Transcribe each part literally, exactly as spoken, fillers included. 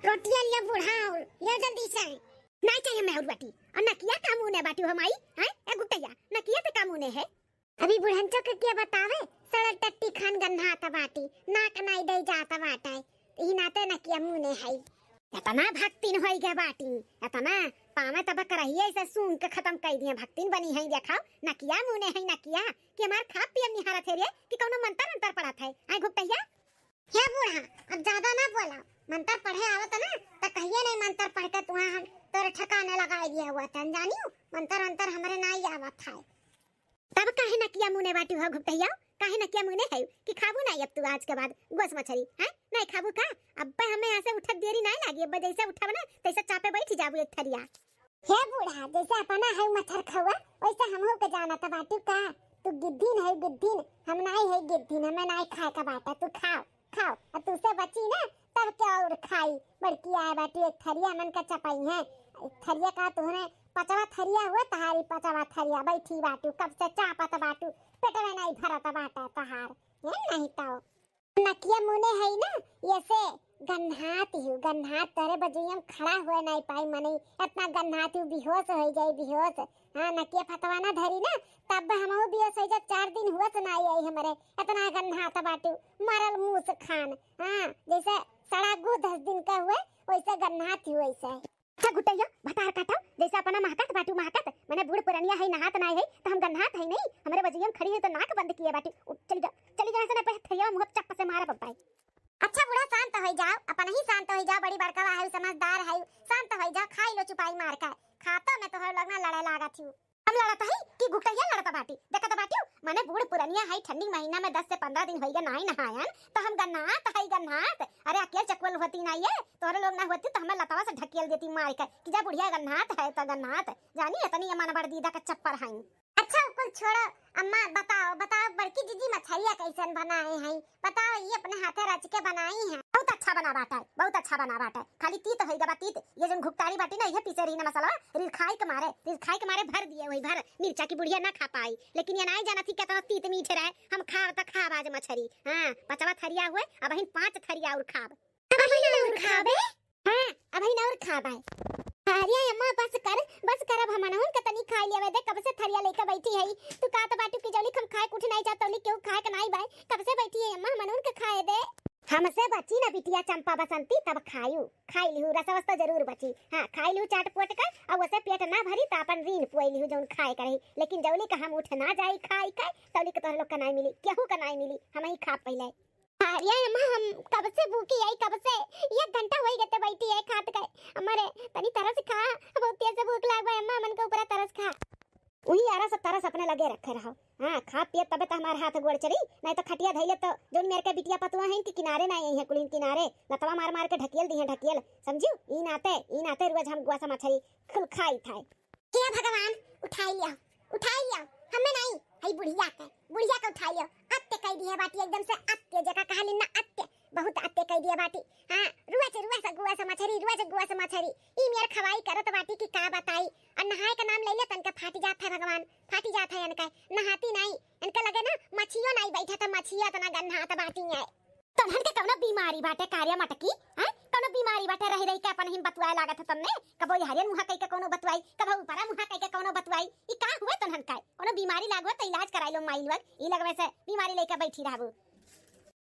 रोटिया लिया बूढ़ा, और लिया जल्दी से। नहीं चाहिए हमें और बाटी। और नकिया का मुने बाटी हो माई? हैं? ए गुटैया, नकिया तो का मुने है? अभी बुढ़ंचो के क्या बतावे, सड़ल टट्टी खान गन्हात बाटी, नाक नाई दई जात बाटे, ई नाते नकिया मुने है। इतना भक्तिन होई गे बाटी, इतना पावे तब करहिए से सूंघ के खत्म कर दिए, भक्तिन बनी है। देखा, नकिया मुने है नकिया, कि हमार खाब पियब निहारत है रे, कि कौनो मंतर अंतर पढ़त है। आए घुटैया। हे बूढ़ा, अब ज्यादा ना बोला, मंतर पढ़े आवत ना, त कहिए नहीं मंतर पढ़ के तुहा हम तोरे ठिकाने लगाए दिए हुआ था, जानियो, मंतर अंतर हमरे नाई आवत है। तब काहे नकिया मुने बाटी हो घुटैया? काहे नकिया मुने है कि खाबू नाई अब तू आज के बाद गोस मछरी, हैं? नाई खाबू का? अब्बे हमें यहाँ से उठत देरी नाई लागी, अब्बे जैसे उठब ना तैसे चापे बैठ जाबू एक थरिया। हे बूढ़ा, जैसे अपना है मच्छर खौआ, वैसे हमहू के जानत बाटू का? तू गिद्धिन है गिद्धिन, हम नाई है गिद्धिन, हमें नाई खाए का बाटा, तू खाओ, खाओ, और तुसे बची ना तब क्या और खाई, बड़की आए बाटू एक थरिया मन का चपाई है, एक थरिया का तुहने पचवा थरिया हुआ तहारी, पचवा थरिया बैठी बाटू, कब से चापत बाटू, पेट में नाई भरत बाटा तहार, ये नहीं तो। नकिया मुने है ना, ये से गन्हात ही, गन्हात तोरे बजुइया में खड़ा हुए नहीं पाई मनई, इतना गन्हात ही, बेहोश हो जाई, बेहोश। हाँ, नकिया फतवा ना धरी ना, तब हमहू बेहोश हो जा, चार दिन हुआ से ना आई हमरे, इतना गन्हात बाटू, मरल मूस खान। हाँ, जैसे सड़ा गो दस दिन का हुए, वैसे गन्हात ही वैसे। अच्छा गुटैया, भतार काटो, जैसे अपना महकत बाटू महकत, मने बूढ़ पुरनिया है, नहात नाई है, तो हम गन्हात है नहीं, हमरे बजुइया में खड़ी है तो नाक बंद किए बाटू। उ, चली जा, चली जा, से ना पे थैया मुँह चप्प से मारा बब्बाई। अच्छा बूढ़ा, शांत हो जाओ, अपन ही शांत हो जाओ, बड़ी बड़का है, समझदार है, शांत हो जाओ, खाई लो चुपाई मार के। खातो में तोहर लगना लड़े लागत ही। हम लड़त हई कि गुटैया लड़त बाटी? देखत बाटियो, मने बूढ़ पुरनिया हई, ठंडी महीना में दस से पन्द्रह दिन होइगा नाई नहायन, तो हम गन्हात हई गन्हात। अरे अकेल चकवल होती नाई है, तोहरे लोग ना होती तो हमें लतवा से ढकेल देती मार के कि जा बुढ़िया गन्हात है तो गन्हात। जानी इतनी अमन बड़ दीदा का चप्पर हई। अच्छा उ कुल छोड़ो, अम्मा बताओ, बताओ बड़की जीजी मछरिया कैसन बनाए हैं? बताओ, ये अपने हाथे रच के बनाई हैं। बहुत अच्छा बना बाटा है, बहुत अच्छा बना बाटा है। खाली तीत होई गबा तीत। ये जौन घुघटारी बाटी ना, ये पीसे रही ना मसाला, रिरखाई के मारे, रिरखाई के मारे भर दिए वही भर। मिर्चा की बुढ़िया ना खा पाई, लेकिन ये नाई जानत ही केतना तीत मीठ रहे। हम खाब त खाब आज मछरी। हाँ, पचवा थरिया हुए, अबहिन पाँच थरिया और खाब। अबहिन और खाबे? हाँ, अबहिन और खाब है। अरे अम्मा, बस कर, बस कर, अब हमनहुन के तनी खाई लेवे दे, कब से थरिया लेके बैठी है। तू का त बाटू की जौली हम खाए कुछ नाई जात, तौली केहू खाए के नाई बाय, कब से बैठी है अम्मा, हमनहुन के खाए दे। हमसे बची ना बिटिया चंपा बसंती, तब खायू, खाई लिहू, रसवस तो जरूर बची। हाँ, खाई लिहू चाट पोट का, और उसे पेट ना भरी त अपन रीन पुआई लिहू जौन खाए के रही, लेकिन जौली का हम उठ ना जाई खाई के, तौली के तोहरे लोग का नाई मिली, केहू का नाई मिली, हम ही खाब पहिले। अरे अम्मा, हम कब से भूखी आई, कब से, एक घंटा होई गते बैठी है खात के। हमारे तनी तरस खा, बहुत तेज से भूख लाग बा अम्मा, मन के ऊपर तरस खा। उही आरा सब तरस अपने लगे रखे रहो। हाँ, खा पिए तबे तो हमार हाथ गोड़ चली, नहीं तो खटिया धैले तो जौन मेर के बिटिया पतुआ हैं कि किनारे ना आई है, कुलीन किनारे लतवा मार मार के ढकेल दी है, ढकेल, समझू? ई नाते, ई नाते रोज हम गुआ सा मछरी कुल खाई था। हे भगवान, उठाई लिया, उठाई लिया, हमें नहीं, हई बुढ़िया के, बुढ़िया के उठाई लिया। अत्य कह दिए बाटी एकदम से अत्य, जेका कहली ना अत्य, बहुत अत्य कह दिए बाटी। हाँ, रुआ से, रुआ से गुआ से मछरी, रुआ से गुआ से मछरी। ई मेर खवाई करत बाटी कि का बताई। और नहाए का नाम ले ले तनका फाटी जात है भगवान, फाटी जात है इनका। नहाती नहीं, इनका लगे ना मछियो नहीं बैठा था, मछियो इतना गन्हात बाटी है। तोहन के कौनो बीमारी बाटे कार्या मटकी, हैं? कौनो बीमारी बाटे, रही रही के अपन ही बतुआए लागत है तमने। कबो यहरियन मुहा कई के कौनो बतुआई, कबो ऊपरा मुहा कई के कौनो बतुआई। ई का हुए तोहन का? कौनो बीमारी लागो तो इलाज कराई लो माई लोग। ई लगवे से बीमारी लेके बैठी रहबू।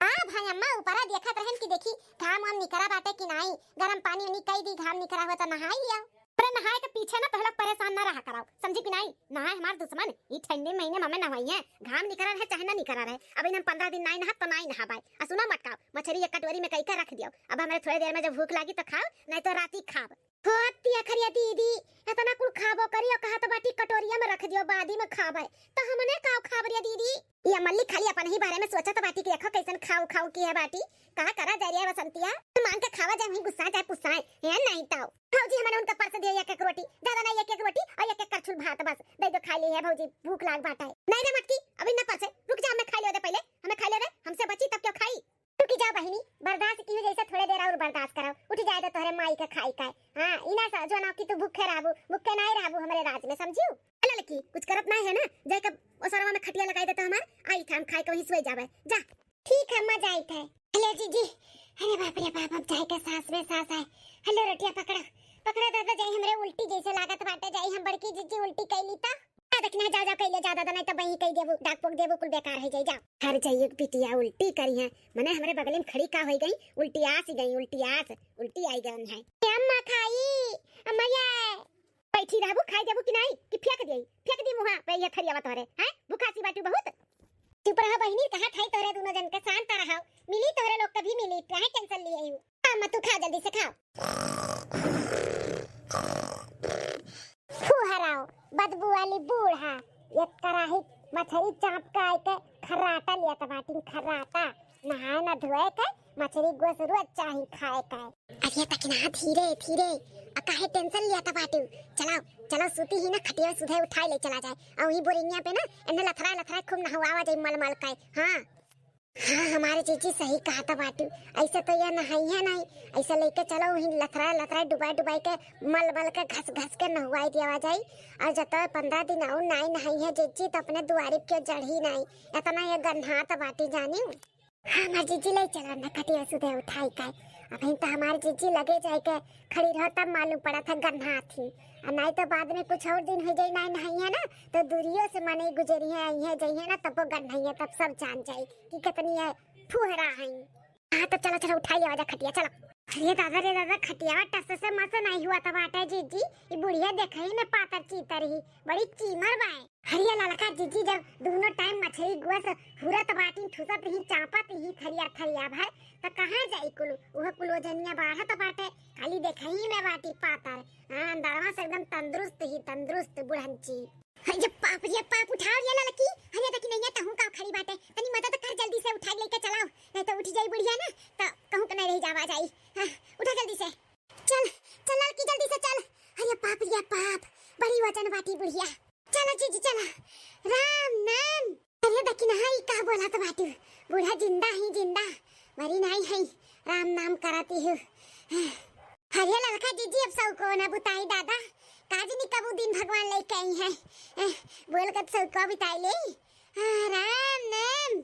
आ भाई अम्मा, ऊपरा देखत रहन कि देखी घाम वाम निकरा बाटे कि नाई, गरम पानी उनी कई दी, घाम निकरा हुआ तो नहाई लिया। अरे नहाए के पीछे ना तोह लोग परेशान ना रहा कराओ, समझी कि नाई? नहाए हमार दुश्मन, ई ठंडी महीने में हमें नहवाई है, घाम निकरा रहे चाहे ना निकरा रहे। अब इन्हें पन्द्रह दिन नाई नहाब तो नाई नहाबाई। आ सुना मटकाओ, मछरी एक कटोरी में कई के रख दियो, अब हमारे थोड़े देर में जब भूख लागी तो खाओ, नहीं तो राती खाब। हो अत्ती अखरिया दीदी, इतना कुल खाबो करी और कहत बाटी कटोरिया में रख दियो, बादी में खाबे, तो हमने का खाब रे दीदी? ये मल्ली खाली अपन ही बारे में सोचत बाटी कि देखो कैसन खाऊ खाऊ की है बाटी। का करा जाए रे बसंतिया? मांग के खावा जाए, वहीं गुस्सा जाए, पुस्सा है, है नहीं तो। भौजी, हमने उनका परस दिया एक एक रोटी, ज्यादा नहीं, एक एक रोटी और एक एक करछुल भात बस दे दो, खा ली है भौजी, भूख लाग बाटा है। नहीं रे मटकी, अभी ना परसे, रुक जा, हमें खा लियो दे पहले, हमें खा लियो दे, हमसे बची तब क्यों खाई? रुकी जा बहिनी, बर्दाश्त की हो जैसे थोड़े देर और बर्दाश्त कराओ, उठ जाए दे तोहरे माई के खाई का। हाँ, इना सा जो ना कि तू भूखे रहबू, भूखे नहीं रहबू हमरे राज में, समझू? ललकी, कुछ करत नहीं है ना, जाए के ओसरवा में खटिया लगाई दे तो हमार आई था, हम खाए के वहीं सोए जावे, जा। ठीक है, अम्मा जाइत है। ले जीजी, अरे बाप रे बाप, अब जाए के सांस में सांस आए। हेलो रटिया, पकड़ा, पकड़ा दादा, जाई हमरे उल्टी जैसे लागत बाटे, जाई हम बड़की जिज्जी उल्टी कैली त। आ देख ना, जा, जा, कैले जा दादा, नहीं तो वहीं कह देबू, डाक पोक देबू, कुल बेकार हो जाई, जा। हर जाई एक बिटिया उल्टी करी है, मने हमरे बगल में खड़ी का हो गई, उल्टी आस गई, उल्टी आस, उल्टी आई गई है। ए अम्मा खाई, अम्मा ये। बैठी रहबू, खाई देबू कि नहीं, कि फेंक देई, फेंक दी मुहा पे ये थरियावा तोहरे, हैं? भुखासी बाटू बहुत। चुप रहा बहिनी, कहा ठाई तोहरे दोनों जन के, शांत रहो, मिली तोहरे लोग कभी मिली, काहे टेंशन लिए हूँ। अम्मा तू खा, जल्दी से खाओ। फुहराओ, बदबू वाली बूढ़ा, एक कराही मछरी चाप के आए के खर्राटा लिया त बाटिन, खर्राटा। नहाए ना धोए के, मछरी गोस रोज चाही खाए के। अरे तकिना, धीरे धीरे, आ काहे टेंशन लिया त बाटू? चलाओ, चलाओ, सूती ही ना, खटिया सुधे उठाए ले चला जाए। और वही बोरिंगिया पे ना, इन्हें लथराए लथराए खूब नहवावा जाए मल मल के। हाँ। हाँ, हमारे जीजी सही कहा था बाटू। ऐसे तो यह नहाई है नहीं, ऐसे लेके चलो वहीं लथरा लथरा डुबाई डुबाई के मल मल के घस घस के नहवाई दिया जाई। और जब तक पंद्रह दिन और नाई नहाई है जीजी तो अपने दुआरी के जड़ ही नहीं। इतना ये गन्हात बाटी जानी। हाँ, हमार जीजी ले चला न खटिया सुधे उठाई के। अबहीं तो हमार जीजी लगे जाए के खड़ी रहो तब मालूम पड़ा था गन्हात ही। और नहीं तो बाद में कुछ और दिन हो जाई नाई नहाई है ना, तो दूरियों से मने गुजरी है, आई है, जाई है ना, तब वो गन्हाई है, तब सब जान जाई कि कितनी है फुहरा है। हाँ, तो चलो, चलो, उठाई लिया जा खटिया, चलो। अरे दादा रे दादा, खटिया टस से मस नहीं हुआ था बाटे जीजी, ये बुढ़िया देखे ही में पातर चीतर ही, बड़ी चीमर बाए। अरे ललका जीजी, जब दोनों टाइम मछरी गोस हुरत बाटी, ठुसत ही, चापत ही थरिया थरिया भर, त कहाँ जाई कुल? वह कुल वजनिया बाढ़त बाटे, खाली देखे ही में बाटी पातर। हाँ, अंदरवा से एकदम तंदुरुस्त ही तंदुरुस्त बुढ़ंची। अरे बाप रे बाप, उठाओ रे ललकी। अरे देखी नहीं है, तहूँ का खड़ी बाटे, तनी मदद कर, जल्दी से उठा लेके चलाओ, नहीं तो उठ जाई बुढ़िया ना, तो कहूँ के नहीं रह जावा जाई। हाँ, उठा जल्दी से। चल, चल ललकी, जल्दी से चल। अरे बाप रे बाप, बड़ी वजन बाटी बुढ़िया। चला जीजी चला। राम नाम। अरे देखी ना, ई का बोलत बाटू? बूढ़ा जिंदा ही जिंदा, मरी नहीं है। राम नाम करती हूँ। अरे ललका जीजी, अब सौ को ना बुताई दादा, काजनी कबू दिन भगवान लेके आई है। बोल कब सौ को बिताई ले। हाँ, राम नाम।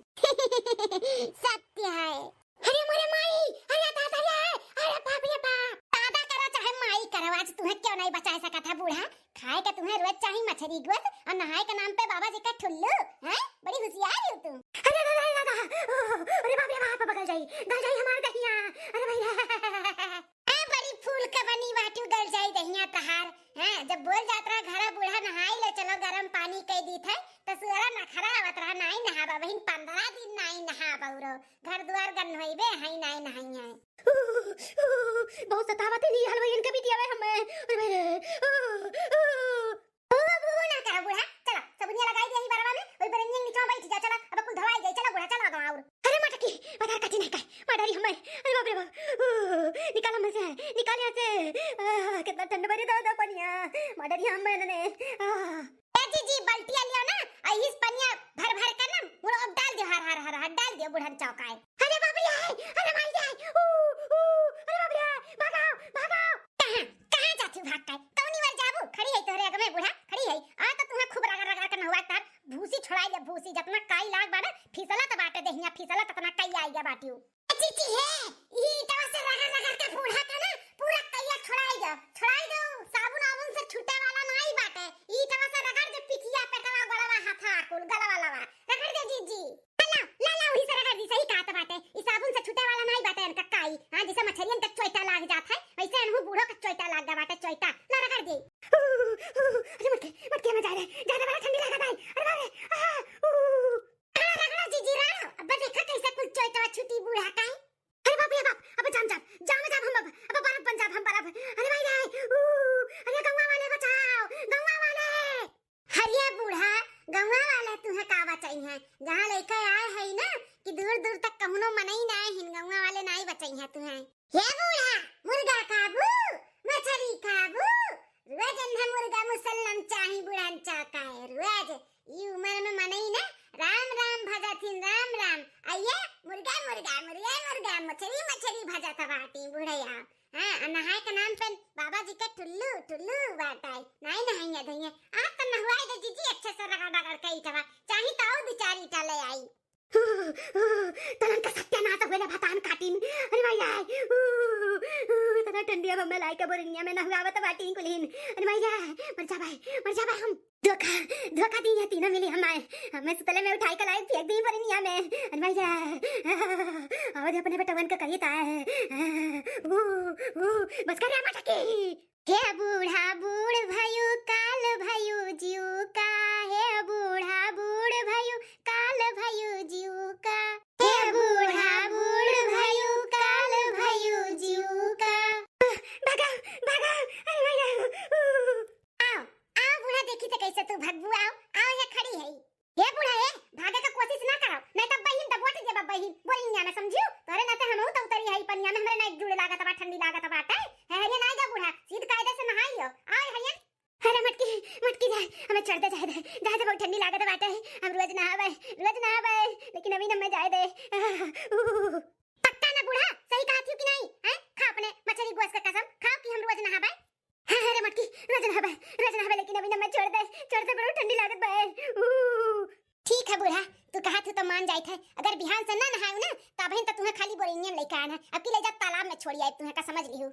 सत्य है। अरे मोरे माई, अरे दादा रे, अरे बाप रे बाप। दादा करा चाहे माई करा, आज तुम्हें क्यों नहीं बचा सकत है बूढ़ा? खाए के तुम्हें रोज चाही मछरी गोस और नहाए के नाम पे बाबा जी का ठुल्लू, हैं? बड़ी होशियार हो तुम। अरे दादा, अरे दादा, ओ, अरे बाप रे बाप, गल जाई, गल जाई हमार दहिया। अरे भैया। ए बड़ी फूल के बनी बाटू, गल जाई दहिया तहार। हैं, जब बोल जात रहा घरा बूढ़ा नहाई ले चलो, गरम पानी कई दीत है, तो सुअरा नखरा आवत रहा, नाई नहाबा बहिन, पंद्रह दिन नाई नहाबा उरो। घर दुआर गन्हइबे हई, नाई नहाई है। बहुत सतावत है, नहीं हलवाई इनके भी दिया हमें। अरे मेरे, ओ, ओ। ओ, ओ, ना करा बूढ़ा, चला, सबुनिया लगाई दे यही बरवा में, वही बरनिया के नीचे बैठ जा, चला, अब कुल धवाई जाई, चला बूढ़ा, चला गाँव और। अरे मटकी, बता कटी नहीं का, मार डारी हमें, अरे बाप रे बाप, ओ, निकाल हमें से, निकाल यहाँ से, आ, कितना ठंड बरी दादा पनिया, मार डारी हमें ने, आ। ए जीजी, बल्टिया लियो ना, आ इस पनिया भर भर के ना, मुड़ो अब डाल दियो, हर, हर, हर, हर डाल दियो, बुढ़न चौकाए। अरे बाप रे, अरे माई रे, ऊ, ऊ, अरे बाप रे, भागो, भागो। कहाँ, कहाँ जाती भाग के? कौनी वार जाबू? खड़ी है तोहरे आगे में बूढ़ा, खड़ी है। आ तो तुम्हें खूब रगड़ रगड़ के नहवा तार, भूसी छोड़ाई ले, भूसी, जतना काई लाग बा ना, फिसलत बाटे देहिया, फिसलत तना काई आई गया बाटियो। ए जीजी है, ई ईटवा से रगड़ रगड़ के बूढ़ा का ना पूरा कइया छोड़ाई दो, छोड़ाई दो, साबुन आबुन से छूटे वाला नाई बाटे, ई ईटवा से रगड़ दे पिठिया, पेटवा, गोड़वा, हाथा, कुल गलवा लवा, रगड़ दे जीजी। ला, ला, ला, वही से रगड़ दी, सही कहत बाटे, ई साबुन से छूटे वाला नाई बाटे इनका काई, हाँ, जैसे मछरियन के चोइटा लाग जात है, वैसे इनहू बूढ़ो के चोइटा लाग गया बाटे, चोइटा, ला रगड़ दे। अरे मटके, मटके में जा रे, ज्यादा बड़ा ठंडी लागत है, अरे बाप रे, आ, ऊ। रगड़ा, रगड़ा जीजी रगड़ा। अब देखा कैसे कुल चोइटवा छूटी बूढ़ा काई। अरे बाप रे बाप, अब जाम जाम, जाम जाम हम अब, अब बर्फ बन जाब हम बर्फ। अरे भाई रे, ऊ, अरे गौवा वाले बचाओ, गौवा वाले। अरे बूढ़ा, गौवा वाले तुहे का बचाई हैं? जहाँ लेके आए हैं ना कि दूर दूर तक कहुनो मनई ना हिन, गौवा वाले नाई बचाई हैं तुहे। हे बूढ़ा, मुर्गा खाबू, मछरी खाबू, रोज अन्हा मुर्गा मुसल्लम चाही बुढ़न चौकाए, रोज। ई उमर में मनई ना राम राम भजत हिन, राम राम। अइये मुर्गा मुर्गा, मुर्गा मुर्गा, मछरी मछरी भजत बाटी बुढ़या। हाँ, आ नहाए के नाम पे बाबा जी के टुल्लू टुल्लू बाटाई। नाई नहाइया धइया। आप तो नहवाई दे जीजी अच्छे से रगड़ रगड़ के ईटवा। चाही तो और दो चार ईटा ले आई। तनन का सत्यानाश होले भतान काटिन। अरे मैया, ऊ, ऊ, तना ठंडिया में लाइके बोरिनिया में नहुआवत बाटिन कुलिन। अरे मैया, मर जाबे, मर जाबे हम। धोखा, धोखा दी है तीनों मिली हमारे। हमें सुतले में उठाई के लाई फेंक दी बोरिनिया में। अरे मैया, आवाज अपने बेटवन का कही ता है। ऊ, ऊ, बस कर रे मटकी। हे बूढ़ा बूढ़ भयू काल भयू जीव का, हे बूढ़ा बूढ़ भयू काल भयू जीव का, हे बूढ़ा बूढ़ भयू काल भयू जीव का। भागा, भागा, अरे भैया। आओ, आओ बूढ़ा, देखी तो कैसे तू भगबू, आओ, आओ, ये खड़ी है। हे बूढ़ा, हे, भागे का कोशिश ना करो, नहीं तो बहिन दबोच देबा बहिन, बोरिनिया में समझियो, तोरे नाते हमहू तो उतरी है पनिया में, हमरे नहीं जुड़े लागत बा, ठंडी लागत बाटे। है, है, ये नहीं जा बूढ़ा, सीध कायदे से नहाइयो, आओ, है, अरे मटकी, मटकी जाए, हमें छोड़ दे, जाए दे, जाए दे, बहुत ठंडी लागत बाटे। हम रोज नहावे, रोज नहावे, लेकिन अभी न हमें जाए दे। आह, ऊ। पक्का ना बूढ़ा, सही कहा थी कि नहीं? हैं? खा अपने मछरी गोस का कसम, खाओ कि हम रोज नहावे। हाँ, अरे मटकी, रोज नहावे, रोज नहावे, लेकिन अभी न हमें छोड़ दे, छोड़ दे, बड़ो ठंडी लागत बा। ऊ। ठीक है बूढ़ा, तू कहा थी तो मान जाइत है। अगर बिहान से ना नहायू ना, तब ही तो तुम्हें खाली बोरिनिया में लेके आना। अब की ले जा तालाब में छोड़ी आई, तुम्हें का समझ लिहू।